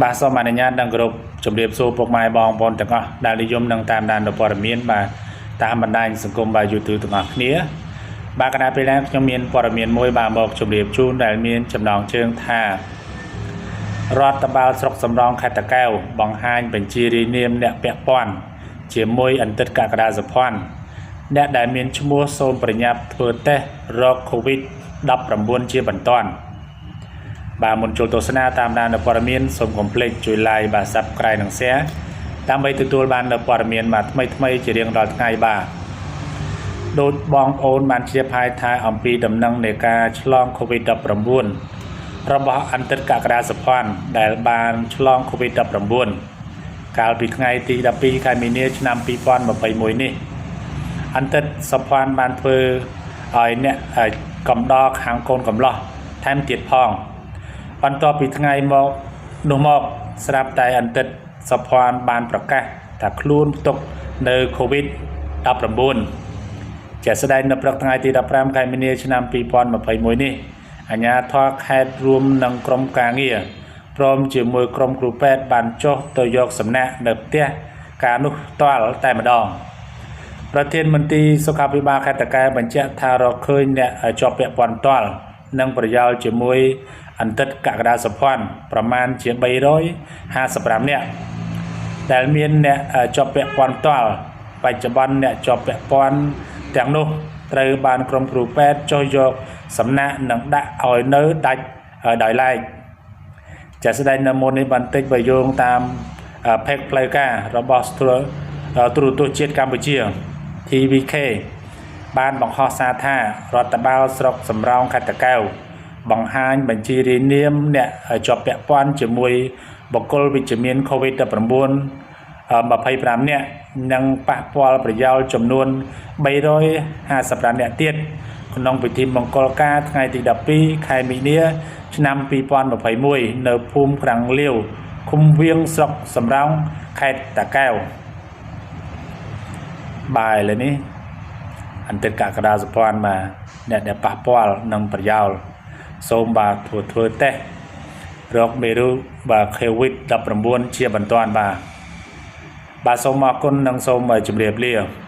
បាទសូមអនុញ្ញាតនិងគោរពជម្រាបសួរពុកម៉ែបងប្អូនទាំងអស់ដែលនិយមនឹងតាមដាននូវព័ត៌មានបាទតាមបណ្ដាញសង្គមបាទ YouTube ទាំងអស់គ្នាបាទគណៈពេលនេះខ្ញុំមានព័ត៌មានមួយបាទមកជម្រាបជូនដែលមានចំណងជើងថារដ្ឋបាលស្រុកសំរោងខេត្តតាកែវបង្ហាញបញ្ជីរាយនាមអ្នកពាក់ព័ន្ធជាមួយអន្តិតកក្កដាសុភ័ណ្ឌអ្នកដែលមានឈ្មោះសូមប្រញាប់ធ្វើតេស្តរក COVID-19 ជាបន្ទាន់ បាទមុនចូលទស្សនាតាមដាននូវព័ត៌មានសូមកុំភ្លេចជួយ like បាទ Subscribe និង Share ដើម្បីទទួលបាននូវព័ត៌មានបាទថ្មីៗជារៀងរាល់ថ្ងៃបាទដូចបងប្អូនបានជ្រាបហើយថាអំពីដំណឹងនៃការឆ្លង COVID-19 របស់អន្តិតកក្កដាសុភ័ណ្ឌដែលបានឆ្លង COVID-19 កាលពីថ្ងៃទី12ខែមីនាឆ្នាំ2021នេះអន្តិតសុភ័ណ្ឌបានធ្វើឲ្យអ្នកកំដរខាងកូនកំលោះថែមទៀតផង បន្ទាប់ពីថ្ងៃមកនោះមកស្រាប់តែអន្តិតសុភ័ណ្ឌបានប្រកាសថាខ្លួនផ្ទុកនៅ COVID-19 ជាក់ស្ដែងនៅព្រឹកថ្ងៃទី15ខែមីនាឆ្នាំ2021នេះអាជ្ញាធរខេត្តរួមនឹងក្រុមការងារព្រមជាមួយក្រុមគ្រូពេទ្យបានចុះទៅយកសំណាក់នៅផ្ទះការនោះផ្ទាល់តែម្ដង ប្រធានមន្ទីរសុខាភិបាលខេត្តតាកែវបញ្ជាក់ថារកឃើញអ្នកជាប់ពាក់ព័ន្ធផ្ទាល់និងប្រយោលជាមួយអន្តិតកក្កដាសុភ័ណ្ឌប្រមាណជា355នាក់ដែលមានអ្នកជាប់ពាក់ព័ន្ធផ្ទាល់បច្ចុប្បន្នអ្នកជាប់ពាក់ព័ន្ធទាំងនោះត្រូវបានក្រុមគ្រូពេទ្យចុះយកសំណាក់និងដាក់ឲ្យនៅដាច់ដោយឡែកជាក់ស្ដែងនៅមុននេះបន្តិចបើយោងតាម page ផ្លូវការរបស់ទូរទស្សន៍ជាតិកម្ពុជា TVK បានបង្ហោះសារថារដ្ឋបាលស្រុកសំរោងខេត្តតាកែវបង្ហាញបញ្ជីរាយនាមអ្នកជាប់ពាក់ព័ន្ធជាមួយបុគ្គលវិជ្ជមាន COVID-19 25នាក់និងប៉ះពាល់ប្រយោលចំនួន355នាក់ទៀតក្នុងពិធីមង្គលការថ្ងៃទី12ខែមីនា ឆ្នាំ2021នៅភូមិក្រាំងលាវឃុំវៀងស្រុកសំរោងខេត្តតាកែវបាយឥឡូវនេះអន្តិតកក្កដាសុភ័ណ្ឌបាទអ្នកដែលប៉ះពាល់និងប្រយោលសូមបាទធ្វើធ្វើតេស្តរកមេរោគបាទ COVID-19 ជាបន្ទាន់បាទបាទសូមអរគុណនិងសូមជម្រាបលា។